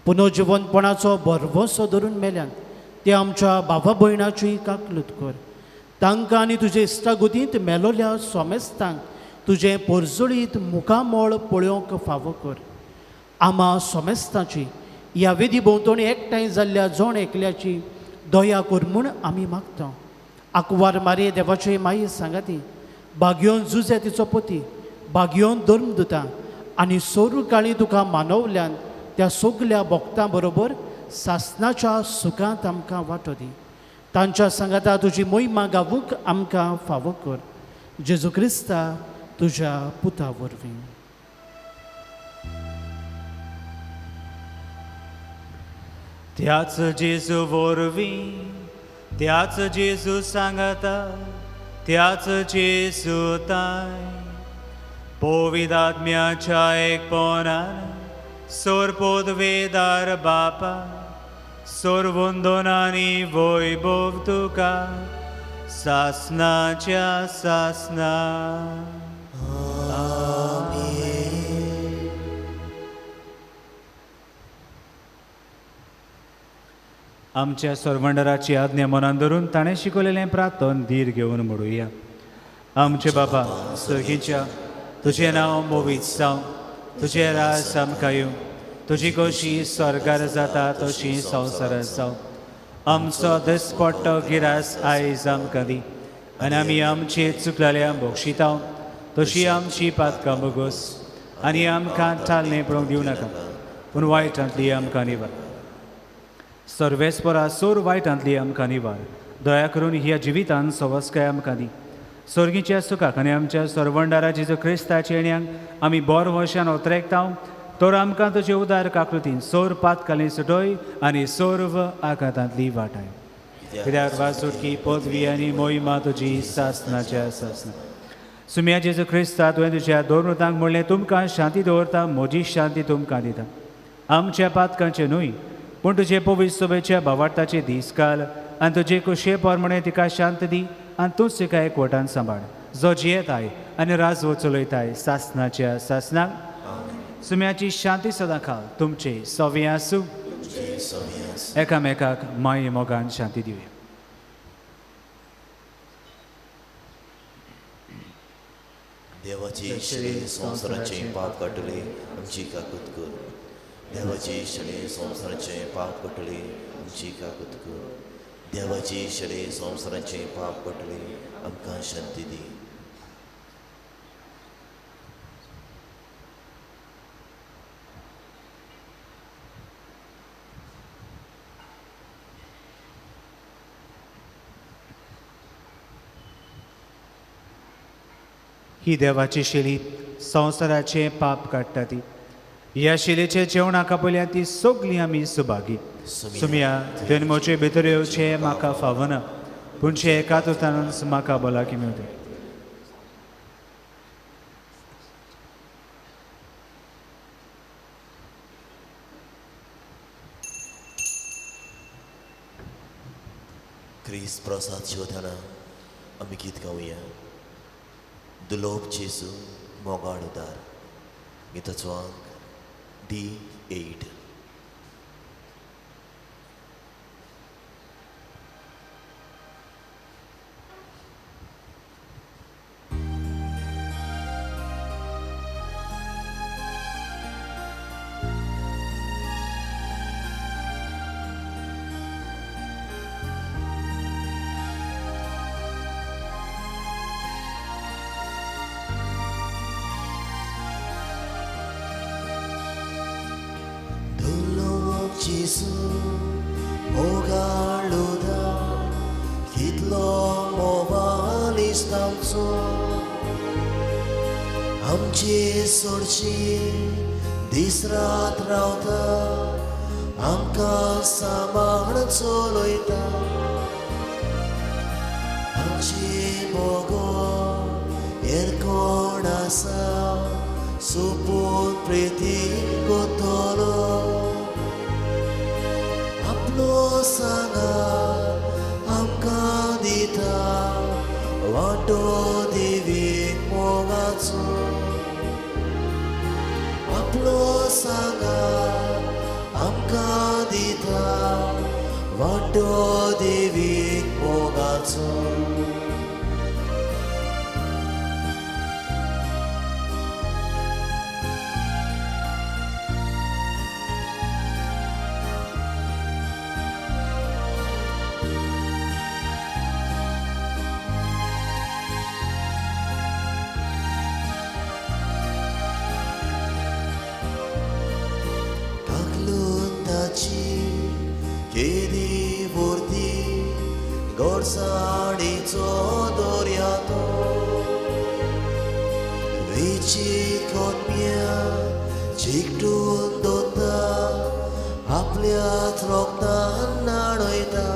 पुनर्जिवंतपणाचो भरवंसो धरून मेल्यान ते आमच्या बाबा भयणाची काकलूत कर. तांकां आनी तुजे इश्टागतींत मेलोल्या सोमेस्तांक तुजें पोरजोळीत मुखामळ पळोवंक फावो कर. आमा सोमेस्ताची ह्या वेदी भोंवतणी एकठांय जाल्ल्या जण एकल्याची दया कर म्हूण आमी मागता. आकवार मारे देवाचे माये सांगाती, बागयोन जुजे तिचो पती, बागयोन धर्मदुता आनी सोरू काळी तुका मानवल्यान त्या सगल्या भक्तां बरोबर सासनाच्या सुखांत आमकां वांटो दी. तांच्या सांगाता तुजी मोहिमा गावूंक आमकां फावो कर. जेजू क्रिस्ता तुज्या पुता वरवीं. त्याच जेजू वरवीं, त्याच जेजू सांगाता, त्याच जेजू ताय पवित्र आत्म्याच्या एकपणान सोरपोदवेदार बापा, सोरवंदनानी वैभव तुका सासनाच्या सासना. आमच्या सरवंडराची आज्ञा मनान धरून ताणें शिकवलेलें प्रार्थन धीर घेवन म्हणुया. आमचे बाबा सर्गीच्या, तुजें नांव मोवीत जावं, तुजें राज आमकां येवं, तुजी कशी स्वर्गार जाता तशी संवसारार जावं. आमचो दिसपट्टो गिरास आयज आमकां दी आनी आमी आमचे चुकलेल्या बक्षिता तशी आमची पातकां बोगोस आनी आमकां थालणें पळोवंक दिवं नाका, पूण वायटांतली आमकां निवार. सर्वेस्परा सोर वायटांतली आमकां निवार. दया करून ह्या जिवितान सवस्काय आमकां दी. सर्गीच्या सुखाक आनी आमच्या सरवंडारा जेजू क्रिस्ताच्या येण्याक आमी बोर वर्षान ओतरेकता, तर आमकां तुजे उदार काकृतीन सोर पातकाली सुटोय आनी सर्व आघातांतली वाटाय. कित्याक वासुटकी पदवी आनी मोहिमा तुजी सासनाच्या सासना. सुम्या जेजू क्रिस्ता, तुवें तुज्या दोन म्हणलें, तुमकां शांती दवरता, म्हजी शांती तुमकां दिता. आमच्या पातकांचें न्हय पूण तुजे पवित्र सभेच्या भावार्थाचे दीस काल आनी तुजे कुशे प्रमाणे तिका शांत दी आनी तूंच तिका एकवटान सांबाळ, जो जियेताय आनी राजवट चलयताय सासनाच्या सासनाक. सुम्याची शांती सदां खाल तुमचे सवे आसूं. एकामेकाक माये मोगान शांती दिवया. देवाची श्री संवसाराचें पाप काडटली आमची काकूत कर. देवाची श्री संवसाराचें पाप काडटली आमची काकूत कर. देवाची शरे संवसाराचें पाप पडले आमकां शांती दी. ही देवाची शेली संवसाराचें पाप काडटा ती. ह्या शिलेचे जेवणाक आपल्या ती सगळीं आमी सुभागी. सुमिया तुवें म्हजे भितर येवचें म्हाका फावना, पूण जे एका तुतानच म्हाका भलायकी मेवता. क्रिस्त प्रसाद शिवताना आमी गीत गावया. दुलोब जेजू मोगाळ उदार. गिताचो अंक D8. जेजू मोगाळ उदार कितलो मोवाल इश्टांचो आमचे सोडशी दीस रात रावता आमकां सांबाळ चलयता. आमचे मोगो हेर कोण आसा सोपून प्रिती कोतलो आपलो सांगा आमकां दिता वांटो देवीक मोगाचो. आपलो सांगा आमकां दिता वांटो देवीक मोगाचो. केदी वरती गोडसाणीचो दर्या तो वेची कोतम्या चिकटून दोता आपल्याच रोगतान न्हाणयता.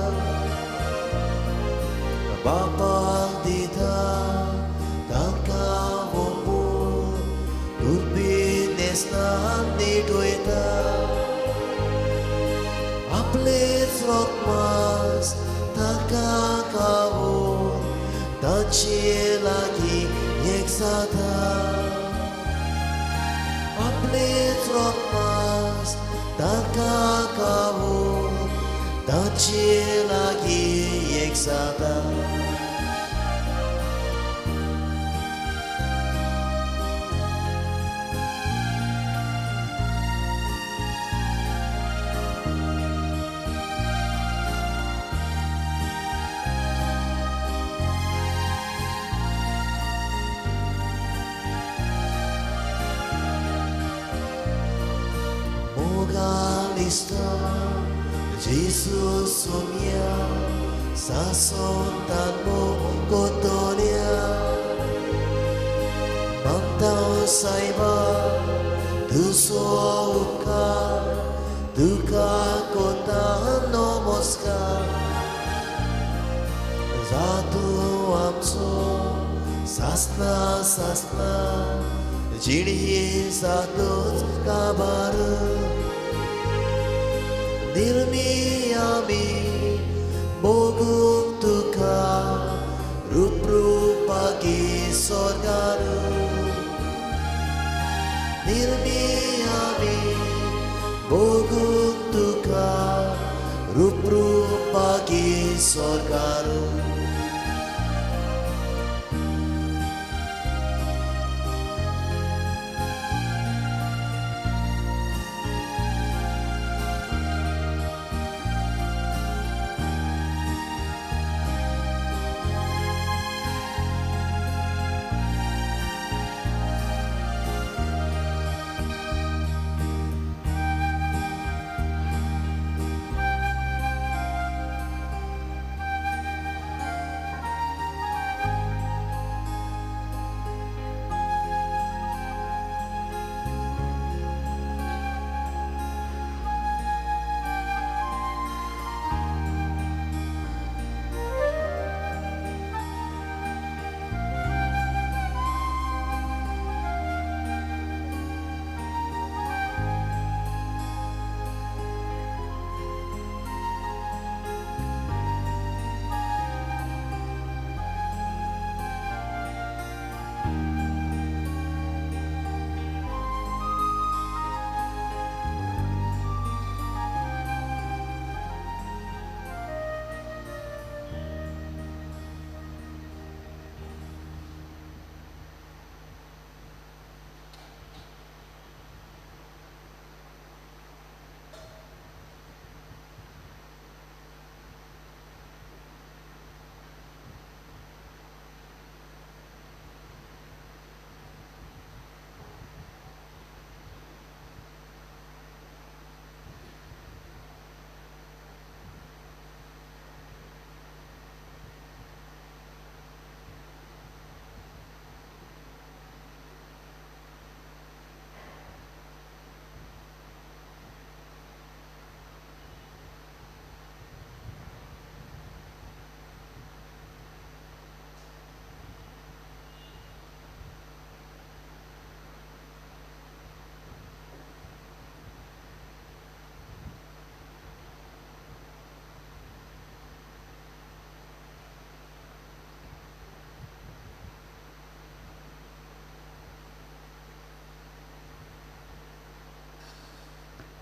बापाक दिता तांकां वोपून दुर्बी न्हेसनान निटयता. आपलेच रोगमास तांकां खावून तांचे लागीं एक जाता. आपलेच रोगमास तांकां खावून तांचे लागीं एक जाता. Jesu sumia sasontan mo kotolia mantau saiba tuso uka duka kota no mosca zatu amso sasna sasna jini satus kabar निर्मियामी मोगूंक तुका रूप रूपागी स्वर्गार. निर्मियामी मोगूंक तुका रूप रूपागी स्वर्गार.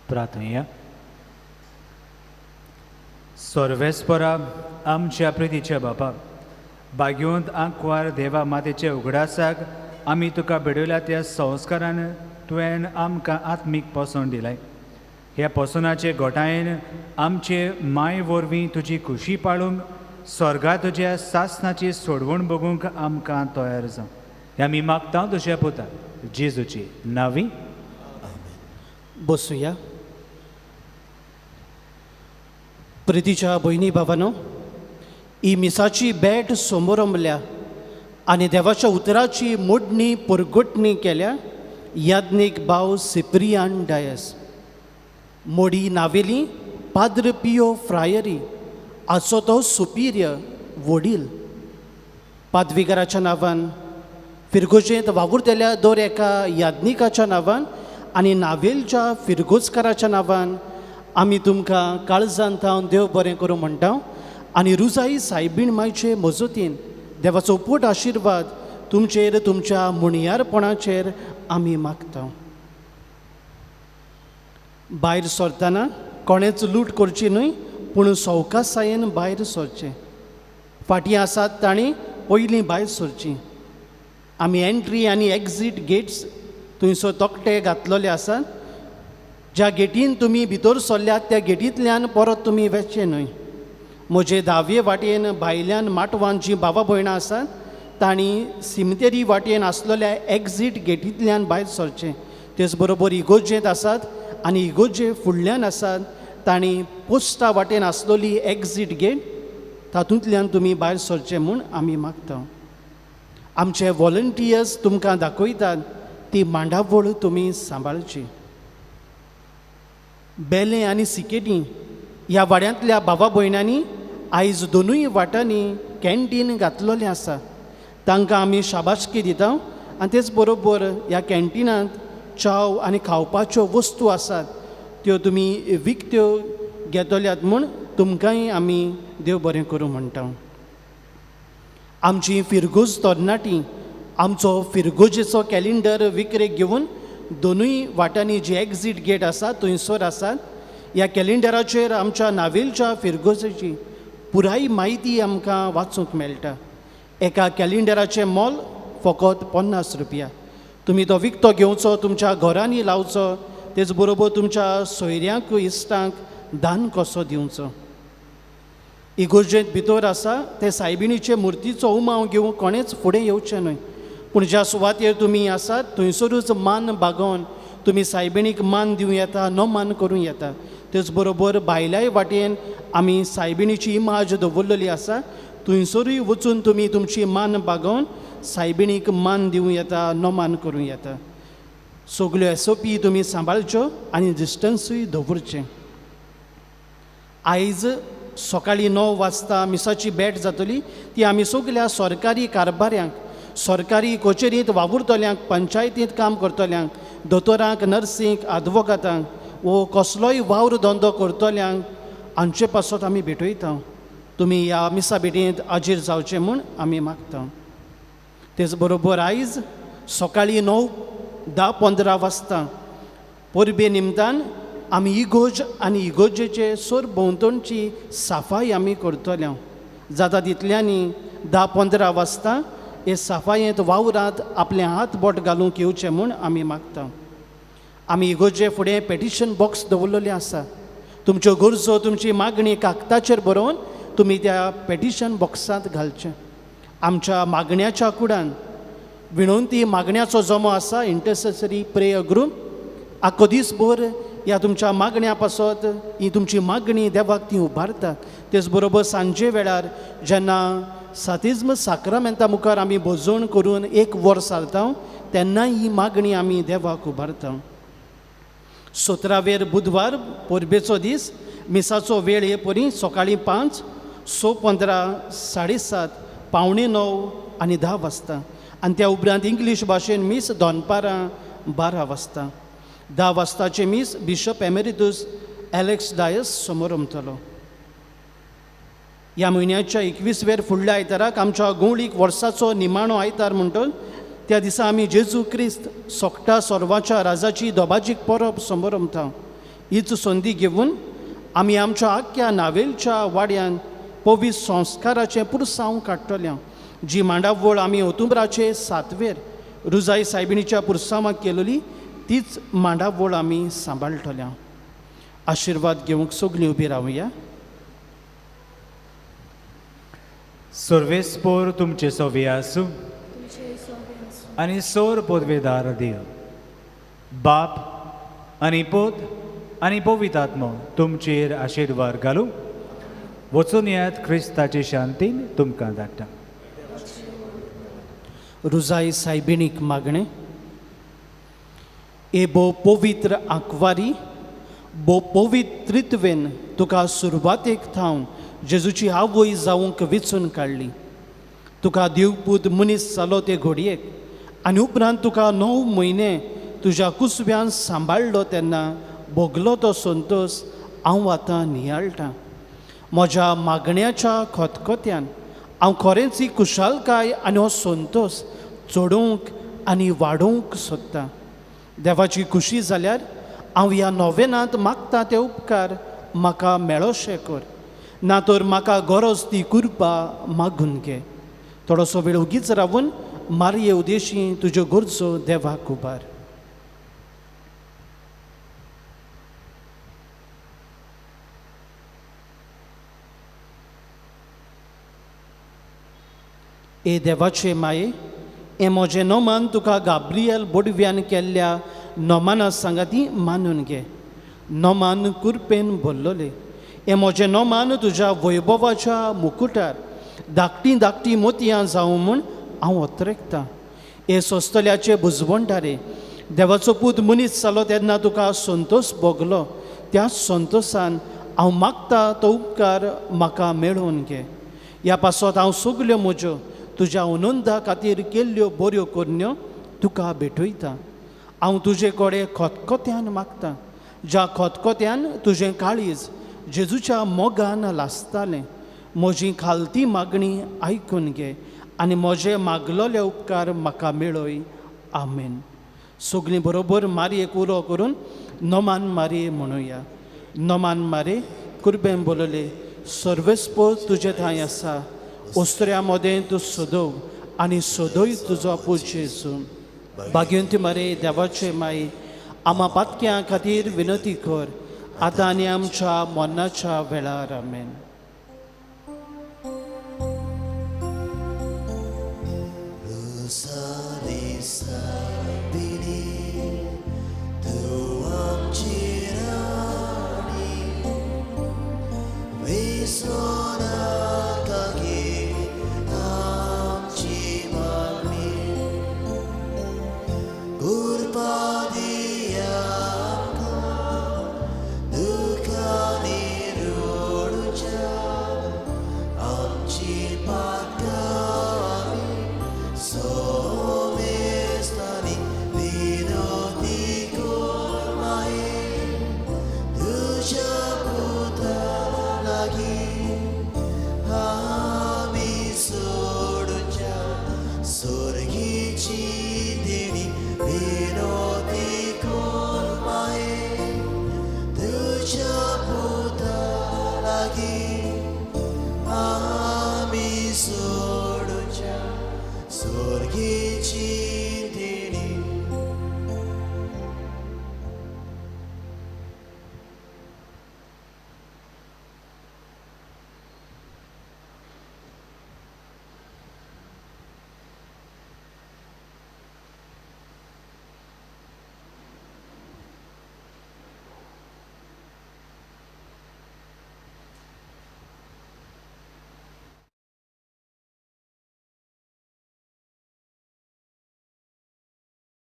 प्रार्थया. सर्वेस्परा आमच्या प्रितीच्या बापा, भाग्यवंत आंकवार देवा मातेच्या उगडासाक आमी तुका भेटयल्या त्या संस्कारान तुवें आमकां आत्मीक पोसण दिलाय. ह्या पोसणाचे घोटायेन आमचे माय वरवीं तुजी खुशी पाळूंक स्वर्गा तुज्या सासनाची सोडवण बगूंक आमकां तयार जावं. हे आमी मागता तुज्या पुता जेजूची नावी. बसुया. प्रितीच्या भयणी बाबानो, ही मिसाची भेट समोरंबल्या आनी देवाच्या उतराची मोडणी परगटणी केल्या याज्ञीक भाव सिप्रियान डायस, मोडी नावेली पाद्र पियो फ्रायरी आचो तो सुपिरियर वडील पादविगाराच्या नांवान, फिरगोजेंत वावुरतल्या दर एका याज्ञिकाच्या नांवान आनी नावेलच्या फिरगोजकाराच्या नांवान आमी तुमकां काळजान थावन देव बरें करूं म्हणटा आनी रुजाई सायबीण मायचे मजतीन देवाचो पोट आशिर्वाद तुमचेर तुमच्या मुणयारपणाचेर आमी मागता. भायर सरतना कोणेच लूट करची न्हय, पूण सवकासायेन भायर सरचें. फाटीं आसात तांणी पयलीं भायर सरची. आमी एंट्री आनी एक्झीट गेट्स थंयसर तकटे घातलेले आसात. ज्या गेटीन तुमी भितर सरल्यात त्या गेटींतल्यान परत तुमी वचचें न्हय. म्हजे दावे वाटेन भायल्यान माटवान जीं बाबा भयणां आसात तांणी सिमतेरी वाटेन आसलेल्या एक्झीट गेटींतल्यान भायर सरचें. तेच बरोबर इगोर्जेंत आसात आनी इगोर्जे फुडल्यान आसात तांणी पोस्टा वाटेन आसलेली एक्झीट गेट तातूंतल्यान तुमी भायर सरचें म्हूण आमी मागता. आमचे वॉलंटियर्स तुमकां दाखयतात ती मांडावळ तुमी सांबाळची. बेलें आनी सिकेटी ह्या वाड्यांतल्या भावा भयणांनी आयज दोनूय वाटांनी कॅन्टीन घातलेलें आसा. तांकां आमी शाबासकी दिता आनी तेच बरोबर ह्या कॅन्टिनांत चाव आनी खावपाच्यो वस्तू आसात त्यो तुमी विकत्यो घेतल्यात म्हूण तुमकांय आमी देव बरें करूं म्हणटा. आमची फिरगोज तरणाटी आमचो फिरगोजेचो कॅलेंडर विकरेक घेवन दोनूय वाटांनी जी एक्झीट गेट आसा थंयसर आसात. ह्या कॅलेंडराचेर आमच्या नावेलच्या फिरगोजेची पुराय म्हायती आमकां वाचूंक मेळटा. एका कॅलेंडराचें मोल फकत 50 रुपया. तुमी तो विकतो घेवचो, तुमच्या घरांनी लावचो, तेच बरोबर तुमच्या सोयऱ्यांक इश्टांक दान कसो दिवचो. इगोर्जेंत भितर आसा ते सायबिणीचे मुर्तीचो उमाव घेवंक कोणेच फुडें येवचें न्हय, पूण ज्या सुवातेर तुमी आसात थंयसरूच मान बागोवन तुमी सायबिणीक मान दिवं येता, न मान करूं येता. तेच बरोबर भायल्याय वाटेन आमी सायबिणीची इमाज दवरलेली आसा थंयसरूय वचून तुमी तुमची मान बागोवन सायबिणीक मान दिवं येता, न मान करूं येता. सगल्यो एसओपी तुमी सांबाळच्यो आनी डिस्टन्सूय दवरचें. आयज सकाळीं 9 वाजता मिसाची भेट जातली ती आमी सगल्या सरकारी कारभाऱ्यांक, सरकारी कचेरींत वावुरतल्यांक, पंचायतींत काम करतल्यांक, दोतोरांक, नर्सींक, आदवोगातांक वो कसलोय वावर धंदो करतल्यांक हांचे पासत आमी भेटयता. तुमी ह्या मिसा भेटींत हाजीर जावचें म्हूण आमी मागता. तेच बरोबर आयज सकाळीं 9:10-15 वाजता परबे निमतान आमी इगोर्ज आनी इगोर्जेचे सरभोंवतणची साफाय आमी करतले. जाता तितल्यांनी 10:15 वाजता हे साफायेंत वावरांत आपलें हात बोट घालूंक येवचें म्हूण आमी मागता. आमी इगोर्जे फुडें पेटिशन बॉक्स दवरलेलें आसा. तुमच्यो गरजो, तुमची मागणी कागदाचेर बरोवन तुमी त्या पेटिशन बॉक्सांत घालचें. आमच्या मागण्याच्या कुडान विनवंती मागण्याचो जमो आसा, इंटरसेसरी प्रेयर ग्रूप. आख्खो दीसभर ह्या तुमच्या मागण्या पासत ही तुमची मागणी देवाक ती उबारता. तेच बरोबर सांजे वेळार जेन्ना सातिज्म साक्रामेंता मुखार आमी भोजवण करून 1 वर सारता तेन्ना ही मागणी आमी देवाक उबारता. 17वेर बुधवार परबेचो दीस, मिसाचो वेळ हे परी सकाळीं 5, 6:15, 7:30, 8:45 आनी 10 वाजता आनी त्या उपरांत इंग्लीश भाशेन मीस दनपारां 12 वाजता. 10 वाजताचें मीस बिशप एमेरितूस एलेक्स डायस समोर रमतलो. ह्या म्हयन्याच्या 21वेर फुडल्या आयताराक आमच्या गोंवळीक वर्साचो निमाणो आयतार म्हणटो त्या दिसा आमी जेजू क्रिस्त सोकटा सोर्वाच्या राजाची दोबाजीक परब समोर रमता. हीच संदी घेवन आमी आमच्या आख्ख्या नावेलच्या वाड्यान पवित्र संस्काराचें पुरसांव काडटले, जी मांडावळ आमी ओतुंबराचे सातवेर रुजाई सायबिणीच्या पुरसांवाक केलोली तीच मांडावळ आमी सांबाळटले. आशिर्वाद घेवंक सगळीं उबी रावया. सर्वेस्पोर तुमचे सोवी आसूं आनी सोर पोदवेदार देव बाप आनी पोत आनी पवित्र तुमचेर आशिर्वाद घालूं. वचून येयात क्रिस्ताचे शांतीन तुमकां धाडटा. रुजाई सायबिणीक मागणें. ए भोव पवित्र आंकवारी, भोव पवित्रित्वेन तुका सुरवातेक थावन जेजूची आवय जावंक विचून काडली. तुका देवपूत मनीस जालो ते घडयेक आनी उपरांत तुका 9 म्हयने तुज्या कुसव्यान सांबाळ्ळो तेन्ना भोगलो तो संतोस हांव आतां नियाळटा. म्हज्या मागण्याच्या खतखत्यान हांव खरेंच ही कुशालकाय आनी हो संतोस चडोवंक आनी वाडोवंक सोदतां. देवाची खुशी जाल्यार हांव ह्या नोवेनांत मागता ते उपकार म्हाका मेळोशे कर, ना तर म्हाका गरज ती कृपा मागून घे. थोडोसो वेळ उगीच रावून मारये उदेशी तुज्यो गरजो देवाक उबार. ए देवाचे माये, हे म्हजें नोमान तुका गाब्रियल बोडव्यान केल्ल्या नोमाना सांगाती मानून घे. नोमान कुरपेन भरलोले हे म्हजें नोमान तुज्या वैभवाच्या मुकुटार धाकटी धाकटी मोतयां जावं म्हूण हांव ओतरेकतां. हे सोंसतल्याचे बुजवणदारे, देवाचो पूत मनीस जालो तेन्ना तुका संतोस भोगलो, त्या संतोसान हांव मागता तो उपकार म्हाका मेळोवन घे. ह्या पासत हांव सगल्यो म्हज्यो तुज्या आनंदा खातीर केल्ल्यो बऱ्यो करण्यो तुका भेटयता. हांव तुजे कडेन खतखत्यान मागता, ज्या खतखत्यान तुजें काळीज जेजूच्या मोगान लासतालें, म्हजी खालती मागणी आयकून घे आनी म्हजे मागलोले उपकार म्हाका मेळय. आमेन. सगळीं बरोबर मारयेक उलो करून नोमान मारये म्हणुया. नोमान मारे कुरबेन बोलले, सर्वेस्पोर तुजे थंय आसा, ओस्त्र्या मदें तूं सोदव आनी सोदय तुजो पूत जेजू. भाग्यवंती मारे देवाचे माई, आमा पातक्यां खातीर विनंती कर आतां आनी आमच्या मरणाच्या वेळार. आमेन. So